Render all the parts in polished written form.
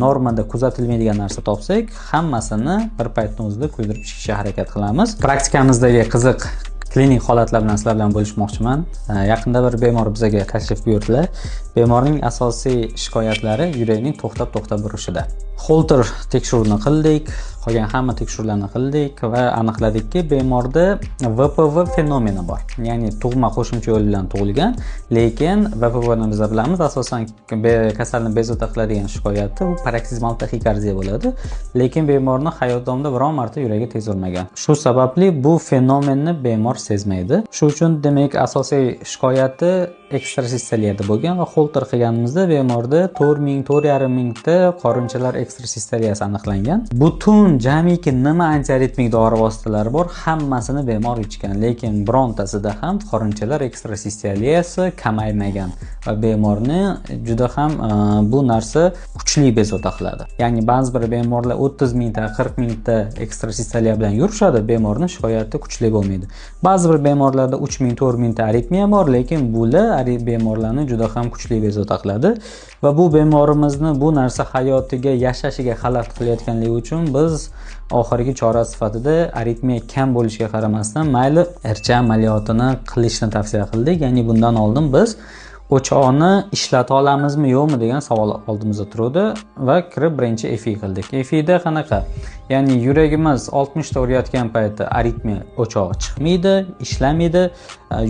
Normada kuzatilmaydigan narsa topsak, hammasini bir paytni o'zida kuydirib chiqishga harakat qilamiz. Praktikamizdagi qiziq klinik holatlar bilan sizlar bilan bo'lishmoqchiman. Yaqinda bir bemor bizaga tashrif buyurdilar. Bemorning asosiy shikoyatlari yuragining to'xtab to'xtab urishida. Holter tekshiruvini qildik, qolgan hamma tekshiruvlarni qildik va aniqladikki, bemorda VPV fenomeni bor, ya'ni tug'ma qo'shimcha yo'l bilan tug'ilgan. Lekin VPVni biz bilamiz, asosan kasalni bezovta qiladigan shikoyati bu paroksizmal taxikardiya bo'ladi. Lekin bemorni hayot davomida biron marta yuragi tez urmagan. Shu sababli bu fenomenni bemor sezmaydi. Shu uchun, demak, asosiy shikoyati ekstrasistoliyada bo'lgan va holter qilganimizda bemorda 4000, 4,5 mingta qorinchalar ekstrasistoliyasi aniqlangan. Butun jamiki nima antiaritmik dori vositalari bor, hammasini bemor ichgan, lekin birontasida ham qorinchalar ekstrasistoliyasi kamaymagan va bemorni juda ham bu narsa kuchli bezovta qiladi. Ya'ni ba'zi bir bemorlar 30 mingta, 40 mingta ekstrasistoliya bilan yurishadi, bemorni shikoyati kuchli bo'lmaydi. Ba'zi bir bemorlarda 3000, 4000 ta aritmiya bor, lekin bular bemorlarni juda ham kuchli bezovta qiladi. Va bu bemorimizni bu narsa hayotiga, yashashiga xalaqit qilayotganligi uchun biz oxirgi chora sifatida, aritmiya kam bo'lishiga qaramasdan, mayli, RCHA amaliyotini qilishni tavsiya qildik. Ya'ni bundan oldin biz o'chog'ni ishlata olamizmi, yo'qmi degan savol oldimizda turuvdi va kirib birinchi FI qildik. FIda qanaqa? Ya'ni yuragimiz 60 ta urayotgan paytda aritmiya o'chog'i chiqmaydi, ishlamaydi.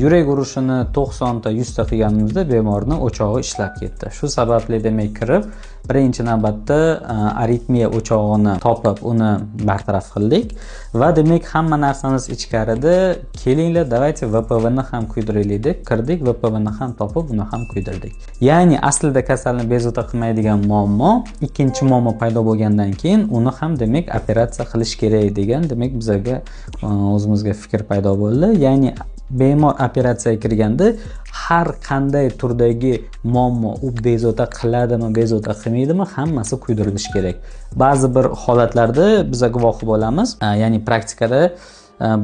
Yurak urishini 90 ta, 100 ta qilganimizda bemorni o'chog'i ishlab ketdi. Shu sababli, demak, kirib birinchi navbatda aritmiya o'chog'ini topib, uni bartaraf qildik va, demak, hamma narsamiz ichkarida, kelinglar, давайте VPVni ham kuydiraylik deb kirdik, VPVni ham topib, uni ham kuydirdik. Ya'ni aslida kasalni bezovta qilmaydigan muammo ikkinchi muammo paydo bo'lgandan keyin uni ham, demak, operatsiya qilish kerak degan, demak, bizaga o'zimizga fikr paydo bo'ldi. Ya'ni bemor operatsiyaga kirganda har qanday turdagi muammo, u bezovta qiladimi, bezovta qilmaydimi, hammasi kuydirilishi kerak. Ba'zi bir holatlarda biza guvohi bo'lamiz, ya'ni praktikada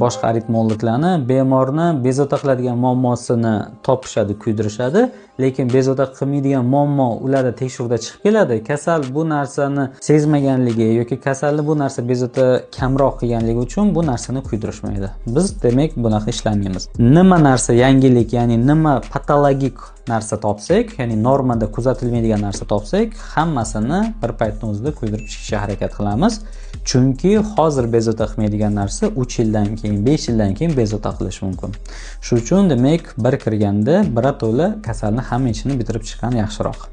boshqa aritmologlarni bemorni bezovta qiladigan muammosini topishadi, kuydirishadi, lekin bezovta qilmaydigan muammo ularda tekshiruvda chiqib keladi. Kasal bu narsani sezmaganligi yoki kasalni bu narsa bezovta kamroq qilganligi uchun bu narsani kuydirishmaydi. Biz, demak, bunaqa ishlamaymiz. Nima narsa yangilik, ya'ni nima patologik narsa topsak, ya'ni normada kuzatilmaydigan narsa topsak, hammasini bir paytni o'zida kuydirib chiqishga harakat qilamiz, chunki hozir bezovta qilmaydigan narsa 3 yildan keyin, 5 yildan keyin bezovta qilishi mumkin. Shu uchun, demak, bir kirganda birato'la kasalni hamma ishini bitirib chiqqan yaxshiroq.